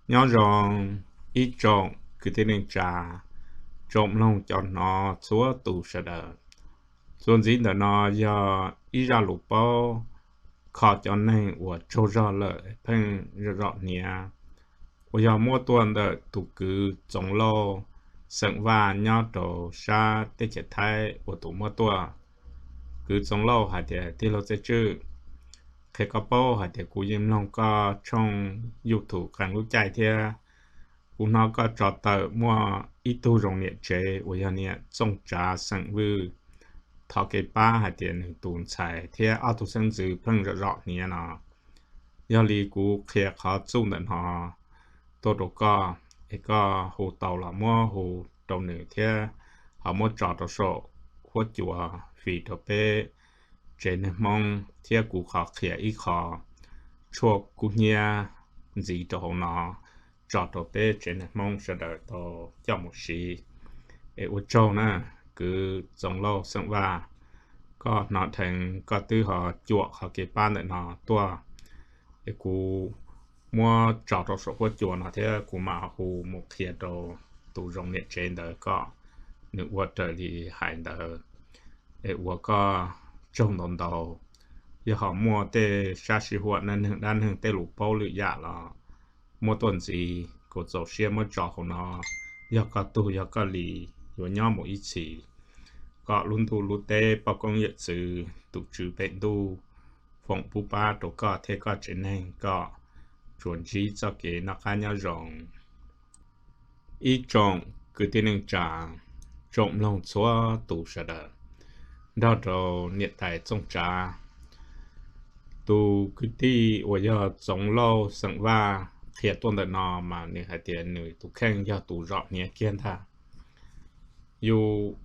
Nyob zoo ib tsoom kwv tij neej tsa, tsoom mloog cov hnov txhua tus sawv daws. Txuas ntxiv ntawm no yog ib zaj lus paub kho cov neeg uas tsaug zog lawm pheej zom zom hniav, uas yog muab tuaj ntawm tus kwv Txoov Lauj xeem Vaj nyob rau sab teb chaws Thaib ua tus muab tuaj. Kwv Txoov Lauj hais tias, tij laug Txhiaj Tswj, qhia koj paub hais tias kuv yeej mloog koj tshooj YouTube qee lub caij thiab kuv hnov koj tso tawm muaj ib tug zoo niam tsev uas yog niam Txooj Tsav xeem Vwj, thov kev pab hais tias nws tus ntxhais thiab ob tug xeeb ntxwv pheej zom zom hniav no. Yog li kuv qhia qhov txuj ntawm no tuaj rau koj, es koj hu tau los muab hu rau nws thiab ho muab tso rau saum huab cua fis rau peb tsev neeg Hmoob thiab kuv qhov qhia ib qho tshuaj kub hnyiab ntxiv rau hauv no tso rau peb tsev neeg Hmoob sawv daws tau coj mus siv. Es ua tsaug na, kwv Txoov Lauj xeem Vaj, koj hnov dheev koj twb ho cuam qhov kev pab ntawm no tuaj, es kuv muab tso rau saum huab cua no thiab kuv mam hu mus qhia rau tus zoo niam tsev ntawd kom nws ua raws li hais ntawd. Es ua koj tsaug ntau ntau. Yog ho muaj tej sab sij huam neeg dab neeg tej lus paub lwm yam los muab tuaj ntxiv, kuv txaus siab muab tso hauv no. Yog koj tug yog koj li, yuav nyob mus ib txhis, kom lub ntuj lub teb poj koob yawm txwv tus Tswv pem ntuj foom pub pab rau koj thiab koj tsev neeg kom tsuas ntsib txoj kev noj qab nyob zoo. Ib tsoom kwv tij neej tsa, tsoom mloog txhua tus sawv daws, nrog rau niam tais Txooj Tsav, tus kwv tij uas yog Txoov Lauj xeem Vaj qhia tuaj ntawm no mas nws hais tias nws tus kheej yog tus zom hniav kiag ntag. Yus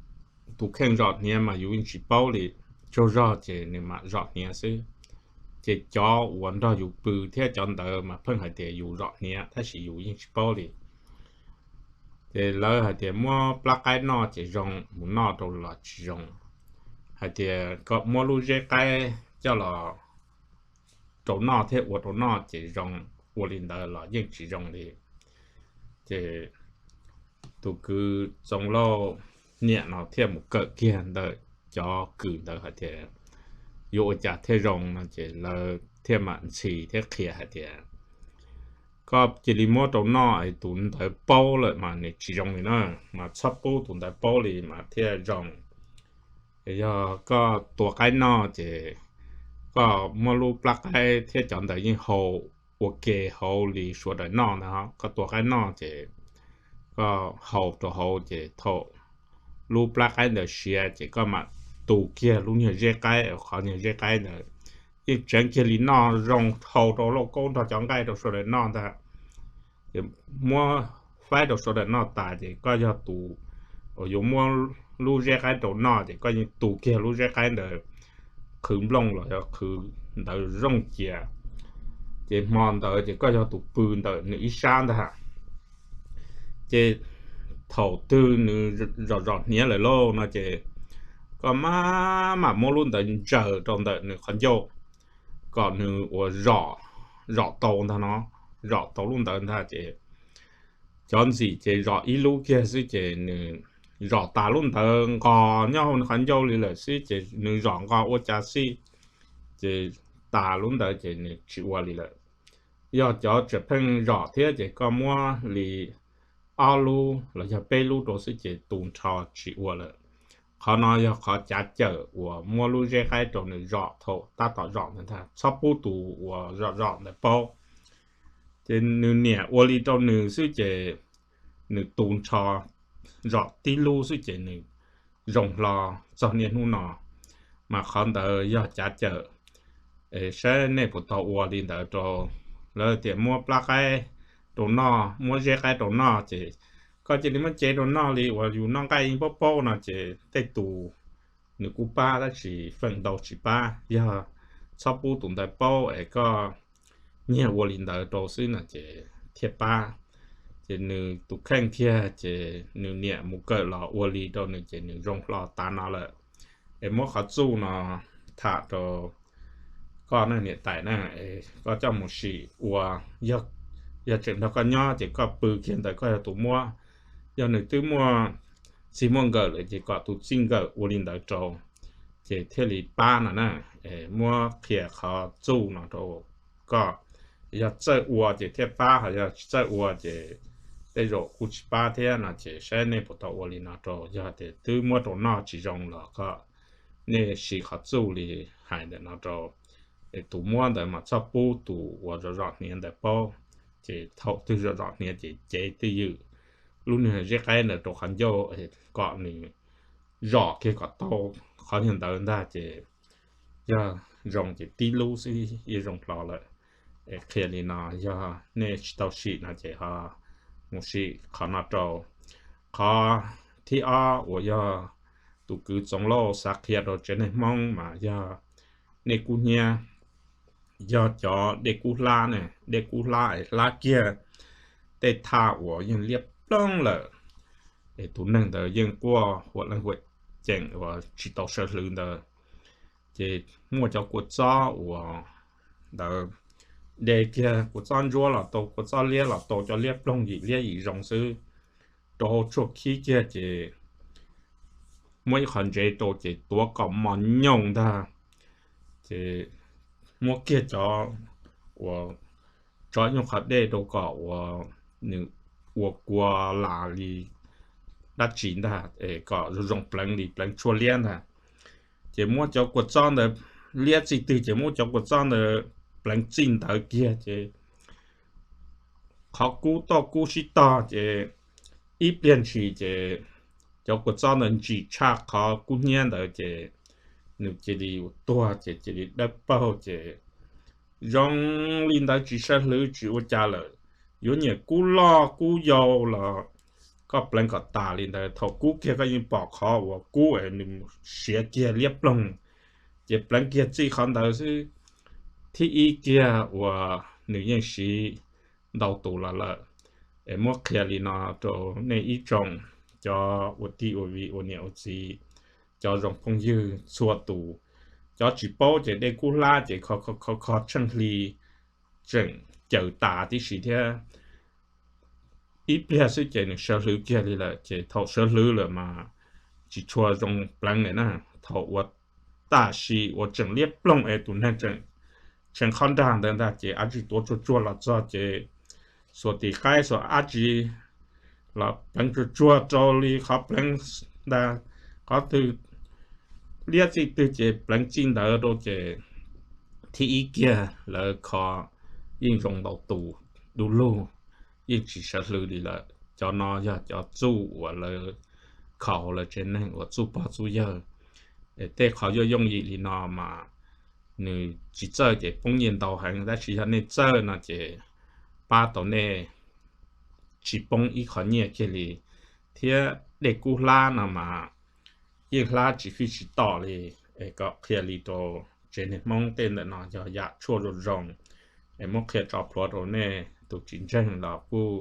tus kheej zom hniav mas yus yeej tsis paub li, tsaug zog ces nws mam zom hniav xwb. Ces cov uas nrog yus pw thiab cov ntawd mas pheej hais tias yus zom hniav tab sis yus yeej tsis paub li. Ces lawv hais tias muab plab qaib noj ces zoo, mus noj rau los tsis zoo. Hais tias kom muab lub zeb qaib coj los rau noj thiab ua rau noj ces zoo, ua li ntawd los yeej tsis zoo li. Ces tus kwv Txoov Lauj niam no thiaj mus kawm kiag ntawm cov kws ntawd hais tias yuav ua cas thiaj zoo no ces lawv thiaj mam ntxhi thiab qhia hais tias koj cia li muab rau noj, tus ntawd paub lawm mas nws tsis zoo li na, mas txhob pub tus ntawd paub li mas thiaj zoo. Yog koj tua qaib noj ces koj muab lub plab qaib thiab cov ntawd yeej hau ua ke hauv li sawv daws noj ntag. Koj tua qaib noj ces koj hau rau hauv ces thaum lub plab qaib ntawd siav ces koj mam tu kiag lub nyuag zeb qaib, qhov nyuag zeb qaib ntawd yeej tseev kiag li noj zoo hau rau lauj kaub nrog cov nqaij rau sawv daws noj ntag. Ces muab faib rau sawv daws noj tas ces koj yog tus uas yuav muab lub zeb qaib rau noj ces koj yeej tu kiag lub zeb qaib ntawd qhwv nplooj los yog qhwv ntawd zooj cia. Ces hmo ntawd ces koj yog tus pw ntawm nws ib sab ntag. Ces thaum twg nws zom zom hniav lawm lauj no ces koj mam mam muab lub ntawd ntsaws rau ntawm nws qhov ncauj kom nws ua zom, zom tau ntag no, zom tau lub ntawd ntag ces cov ntxim ces zom ib lub kiag xwb ces nws zom tas lub ntawd nqos nyob hauv nws qhov ncauj li lawm xwb ces nws zom nqos ua cas xij ces tas lub ntawd ces nws tsis ua li lawm. Yog cov tseem pheej zom thiab ces koj muab li ob lub los yog peb lub rau xwb ces tu nrho tsis ua lawm. Qhov no yog qhov cav cawm uas muab lub zeb qaib rau nws zom thaum tab tom zom ntawd ntag, txhob pub tus uas zom zom ntawd paub. Ces nws niam ua li rau nws xwb ces nws tu nrho zom tib lub xwb ces nws zoo hlo txog niaj hnub no. Mas qhov ntawd yog cav cawm, saib nej puas tau ua li ntawd rau. Lawv tias muab plab qaib rau noj, muab zeb qaib rau noj ces koj cia li muab cev rau noj li uas yus noj nqaij yeej paub paub no ces tej tus nws kuj pab tab sis feem ntau tsis pab. Yog txhob pub tus ntawd paub es koj nyiag ua li ntawd rau xwb no ces thiaj pab. Ces nws tus kheej kiag ces nws niam mus kawm los ua li rau nws ces nws zoo hlo tav no lawm. Es muab qhov txuj no tham rau koj niam tais na, koj coj mus sim ua, yog yog tseem nrog koj nyob ces koj pw kiag ntawd koj yog tus muab. Yog nws twb muaj txij muaj nkawm lawm ces kom tus txij nkawm ua li ntawd rau, ces thiaj li pab no na. Muab qhia qhov txuj no rau koj, yog txawj ua ces thiaj pab, ho yog tsis txawj ua ces tej zaum kuj tsis pab thiab no ces saib nej puas tau ua li no rau. Yog tias twb muab rau noj tsis zoo los kom nej siv qhov txuj li hais ntawm no rau. Tus muab ntawd mas txhob pub tus uas zom zom hniav ntawd paub, ces thaum twg zom zom hniav ces cev twj ywm lub niag zeb qaib ntawd rau qhov ncauj kom nws zom kiag kom tau qhov nyuag ntawd ntag ces yog zoo ces tib lub xwb yeej zoo hlo lawm. Qhia li no, yog nej tsis tau sim no ces ho mus sim qhov no rau. Qhov thib ob uas yog tus kwv Txoov Lauj xav qhia rau tsev neeg Hmoob mas yog nej kub hnyiab, yog cov dej kub hlab ne, dej kub hlab es hlab kiag tej thaj uas yeej liab ploog lawm, es tus neeg ntawd yeej quaj huam leej huam ceem uas tsis tau sawv hlwv ntawd. Ces muaj cov kua txob uas ntawd de kiag kua txob ntsuab los tau, kua txob liab los tau, cov liab ploog yim liab yim zoo xwb, rau hauv tshuaj khib kiag ces muab ib qho ntsev rau ces tuav kom mos nyoos ntag, ces muab kiag cov uas tso nyuag qhov dej rau kom uas nws ua kua las li dab tsi ntag es kom zoo pleev li pleev tshuaj liab ntag. Ces muab cov kua txob ntawd liab txij twg ces muab cov kua txob ntawd pleev txij ntawd kiag ces qhov kub toj kub sib tog ces ib pliag ntshis ces cov kua txob ntawd ntsim tshaj qhov kub hnyiab ntawd ces nws cia li tuag ces cia li dawb paug ces zoo li ntawd tsis sawv hlwv tsis ua cas lawm. Yuav nyiam kub loj kub yau los koj pleev kom tas li ntawd, thaum kub kiag koj yeej pom qhov uas kub es nws siav kiag liab ploog, ces pleev kiag txij qhov ntawd xwb. Thib ib kiag uas nws yeej siv ntau tus los lawm. Es muab qhia li no rau nej ib tsoom cov ua tij ua viv ua niam ua txiv, cov zoo phooj ywg txhua tus, cov tsis paub ces dej kub hlab ces kho kho tsheej hli tseem caws tas tib si thiab. Ib pliag xwb ces nws sawv hlwv kiag li lawm, ces thaum sawv hlwv lawm mas tsis tshua zoo pleev lawm na. Thaum uas tam sim uas tseem liab ploog es tus neeg tseem tshee qhov nrag ntawd ntag ces dab tsi tuav tsuag tsuag los txog ces xuas tis qaib xuas dab tsi los pleev tsuag tsuag rau li qhov pleev ntag, qhov twg liab txij twg ces pleev txij ntawd rau ces thib ib kiag lawv kho yeej zoo ntau tus du lug, yeej tsis sawv hlwv li lawm. Cov no yog cov txuj uas lawv kho lawv tsev neeg uas txuj pog txuj yawg. Tej qhov yooj yooj yim li no mas nws tsis txawj ces poob nyiaj ntau heev, tab sis yog nej txawj no ces pab tau nej tsis poob ib qho nyiaj kiag li. Thiab dej kub hlab no mas yeej hlab tsis fij tsis tom li. Es kom qhia li rau tsev neeg Hmoob, tej ntawm no yog yam tshuaj zoo zoo, es muab qhia tso plhuav rau nej tus tsis ntseeg los kuj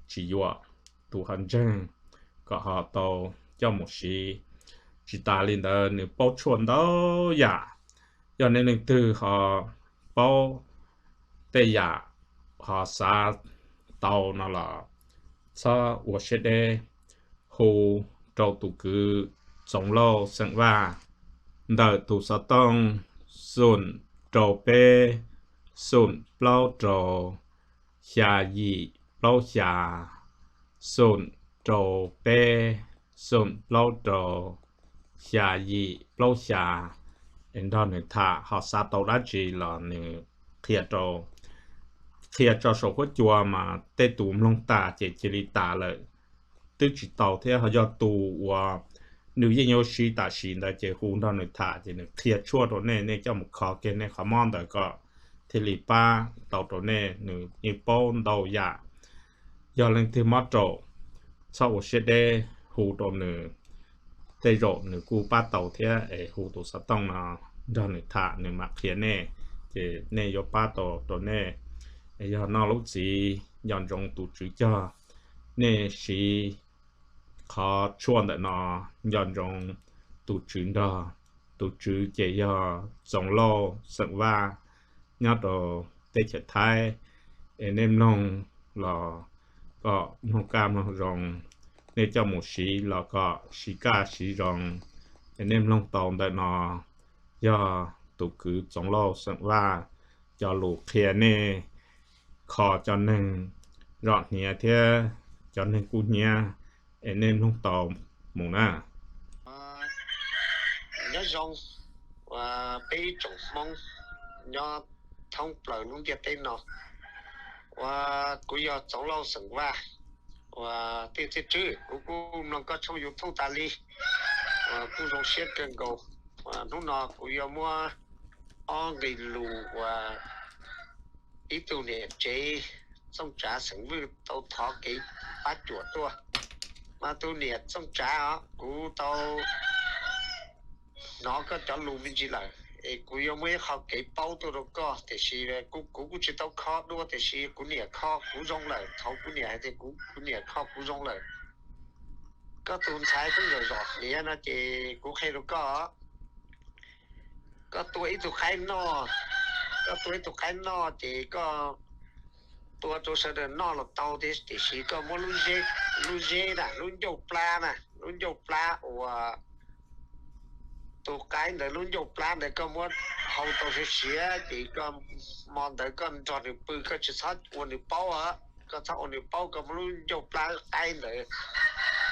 tsis yuam, tus ho ntseeg kom ho tau coj mus siv. Tsis tas li ntawd nws paub tshuaj ntau yam. Yog nej leej twg ho paub tej yam ho xav tau no los txhob ua siab deb, hu rau tus kwv Txoov Lauj xeem Vaj ntawm tus xov tooj xoom rau peb xoom plaub rau xya yim plaub xya, xoom rau peb xoom plaub rau xya yim plaub xya. Nrog nws tham ho xav tau dab tsi los nws qhia rau, qhia tso saum huab cua mas tej tus mloog tas ces cia li tas lawm twb tsis tau thiab. Ho yog tus uas nws yeej yuav siv tam sim ntawd ces hu nrog nws tham ces nws qhia tshuaj rau nej, nej coj mus kho kiag nej qhov mob ntawd kom thiaj li pab tau rau nej. Nws yeej paub ntau yam. Yog leej twg mob raum, txhob ua siab deb, hu rau nws, tej zaum nws kuj pab tau thiab. Es hu tus xov tooj no nrog nws tham nws mam qhia nej, ces nej yuav pab tau rau nej. Yog noj lub txiv nco ntsoov tus tswv cog, nej siv qhov tshuaj ntawm no nco ntsoov tus tswv nrog, tus tswv ces yog Txoov Lauj xeem Vaj nyob rau teb chaws Thaib. Es nej mloog los kom mloog kaj mloog zoo, nej coj mus siv los kom siv kaj siv zoo. Es nej mloog tau ntawm no yog tus kwv Txoov Lauj xeem Vaj cov lus qhia nej kho cov neeg zom hniav thiab cov neeg kub hnyiab, es nej mloog tau mus na. Nyob zoo, peb ib tsoom Hmoob nyob thoob plaws lub ntiaj teb no. Ua, kuv yog Txoov Lauj xeem Vaj. Ua, tij txiaj tswb, kuv kuj mloog koj tshooj YouTube tas li, ua, kuj zoo siab kawg nkaus. Ua, hnub no kuv yuav muab ob nqe lus uas ib tug niam tsev Txooj Tsav xeem Vwj tau thov kev pab cuam tuaj. Mas tus niam Txooj Tsav os, kuv tau hnov koj cov lus me ntsis lawm, es kuv yuav muab ib qho kev paub tuaj rau koj, tiam sis kuv kuv kuj tsis tau kho dua, tiam sis kuv niam kho kuv zoo lawm, thaum kuv niam hais tias kuv kuv niam kho kuv zoo lawm. Koj tus ntxhais twb zom zom hniav no ces kuv qhia rau koj, koj tua ib tug qaib noj, koj tua ib tug qaib noj ces koj tua rau sawv daws noj los tau thiab, tiam sis koj muab lub zeb, lub zeb na, lub ncauj plab na, lub ncauj plab uas tus qaib ntawd lub ncauj plab ntawd koj muab hau tau siav siav ces koj hmo ntawd koj nrog nws pw, koj tsis txhob ua nws paub os, koj txhob ua nws paub, koj muab lub ncauj plab qaib ntawd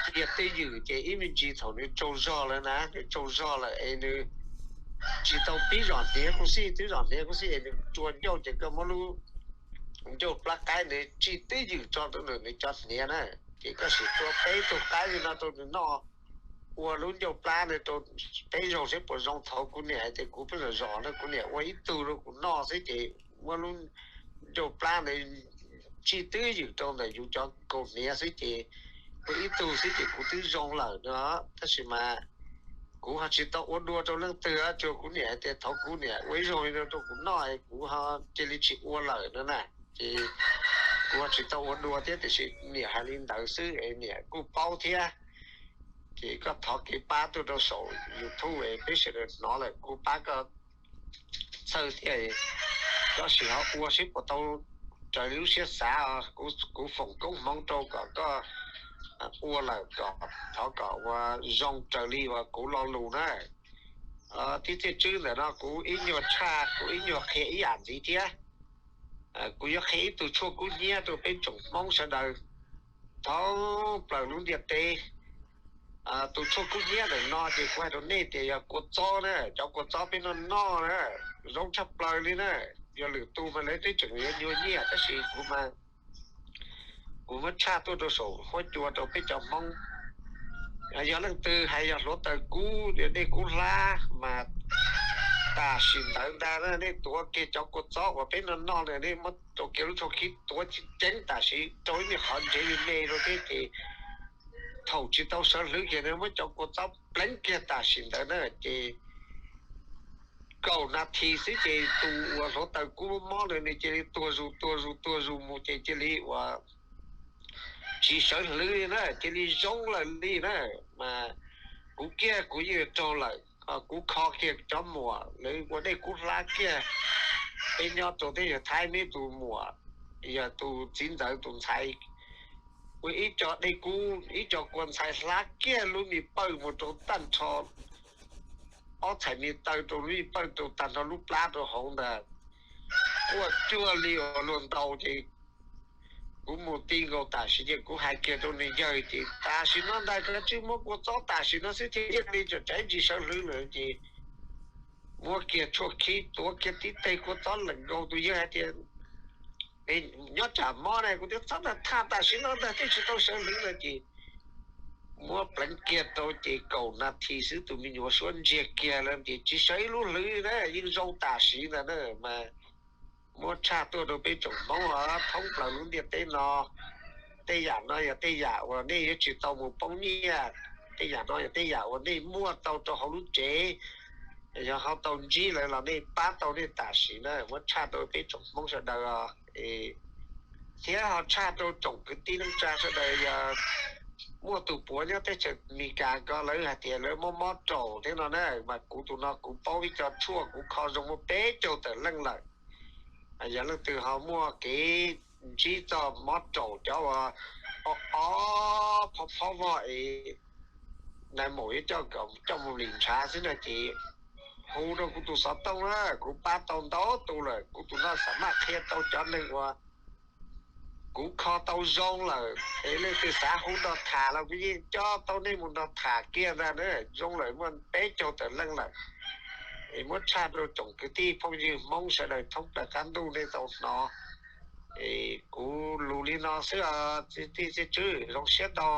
cia twj ywm ces ib me ntsis thaum nws tsaug zog lawm na, nws tsaug zog lawm es nws tsis tau pib zom hniav kuj xij, twb zom hniav kuj xij es nws tsaug ncauj ces koj muab lub ncauj plab qaib ntawd tsis twj ywm tso rau nws cov hniav na, ces koj sim tua peb tug qaib li no rau nws noj, ua lub ncauj plab ntawd rau peb zaug seb puas zoo. Thaum kuv niam hais tias kuv pheej zom zom na, kuv niam ua ib tug rau kuv noj xwb ces muab lub ncauj plab ntawd tsis twj ywm rau ntawm yus cov kaus hniav xwb ces ua ib tug xwb ces kuv twb zoo lawm no. Tab sis mas kuv ho tsis tau ua dua rau leej twg, tsuas kuv niam hais tias thaum kuv niam ua ib zaug li no rau kuv noj es kuv ho cia li tsis ua lawm no na. Ces kuv ho tsis tau ua dua thiab, tiam sis niam hais li ntawd xwb es niam kuj paub thiab. Ces koj thov kev pab tuaj rau saum YouTube es peb sawv daws hnov lawm kuv pab koj txhawj thiab, koj sim ho ua seb puas tau raws li lub siab xav. Kuv foom koob hmoov rau kom koj ua lawm kom thov kom ua zoo raws li uas kuv lo lus na. Tib txiaj tswb ntawm no kuv ib nyuag tshaj, kuv ib nyuag qhia ib yam ntxiv thiab. Kuv yuav qhia ib tug tshuaj kub hnyiab rau peb tsoom Hmoob sawv daws thoob plaws lub ntiaj teb. Tus tshuaj kub hnyiab ntawm no ces kuv hais rau nej tias yog kua txob na, cov kua txob peb noj noj na, zoo tshaj plaws li na. Yog lwm tus mas lawv twb tseem yuav nyuag nyiaj tab sis kuv mas kuv muab tshaj tuaj rau saum huab cua rau peb cov Hmoob. Yog leej twg hais yog hluav taws kub, yog dej kub hlab mas tam sim ntawd ntag na nej tuav kiag cov kua txob uas peb noj noj na, nej muab rau kiag lub tshuaj khib tuav ceev ceev tam sim rau ib me qhov ntsev me me rau thiab ces thaum tsis tau sawv hlwv kiag na muab cov kua txob pleev kiag tam sim ntawd na ces kaum nas this xwb ces tus uas hluav taws kub mob ntawd nws cia li tuag zus tuag zus tuag zus mus ces cia li uas tsis sawv hlwv li na, cia li zoo lawm li na. Mas kuv kiag kuv yeej raug lawm, kuv kho kiag cov muam lawv ua dej kub hlab kiag. Peb nyob rau teb chaws Thaib me tus muam, yog tus txiv ntxawm tus ntxhais ua ib co dej kub, ib co kua ntxhais hlab kiag lub me pawg mus rau tag nrho, ob txhais me taw rau lub me pawg rau tag nrho lub plab rau hauv ntag. Quaj cuag li uas luag ntaus ces kuv mus ti nkaus tam sim ces kuv hais kiag rau nws yawg ces tam sim no ntag koj tsij muab kua txob tam sim no xwb thiaj yeej li tso tsaiv ntsis sawv hlwv lawm ces muab kiag tshuaj khib tuav kiag tib teg kua txob lees nkaus tus yawg hais tias nyob tsam mob na kuv twb txhob thaj tam sim no ntag twb tsis tau sawv hlwv no ces muab pleev kiag rau ces kaum nas this xwb tus me nyuam suab ntsiag kiag lawm ces tsis sawv ib lub hlwv na, yeej zoo tam sim ntag na. Mas muab tshaj tuaj rau peb tsoom Hmoob os thoob plaws lub ntiaj teb no. Tej yam no yog tej yam uas nej yuav tsis tau mus poob nyiaj, tej yam no yog tej yam uas nej muaj tau rau hauv lub tsev, yog ho tau ntsib lawv los nej pab tau nej tam sim na. Muab tshaj rau peb tsoom Hmoob sawv daws os, thiab ho tshaj rau tsoom kwv tij neej tsa sawv daws yog muaj tus puav nyob teb chaws Amelikas ko lawv hais tias lawv mob mob raum thiab no na, mas kuv tus no kuv paub ib co tshuaj kuv kho zoo muaj peb caug tawm leej lawm. Yog leej twg ho muaj kev ntsib txog mob raum cov uas ob ob phob phob vog es nais maum yuav coj kom coj mus lim ntshav xwb no ces hu rau kuv tus xov tooj na, kuv pab tau ntau tus lawm, kuv tus no xam maj qhia tau cov neeg uas kuv kho tau zoo lawm es leej twg xav hu nrog tham los kuv yeej coj tau nej mus nrog tham kiag ntag na. Zoo lawm muaj peb caug tawm leej lawm. Es muab tshaj rau tsoom kwv tij phooj ywg Hmoob sawv daws thoob plaws qab ntuj nej tau hnov. Es kuv lus li no xwb os txiv tij txiv tswb, zoo siab ntau.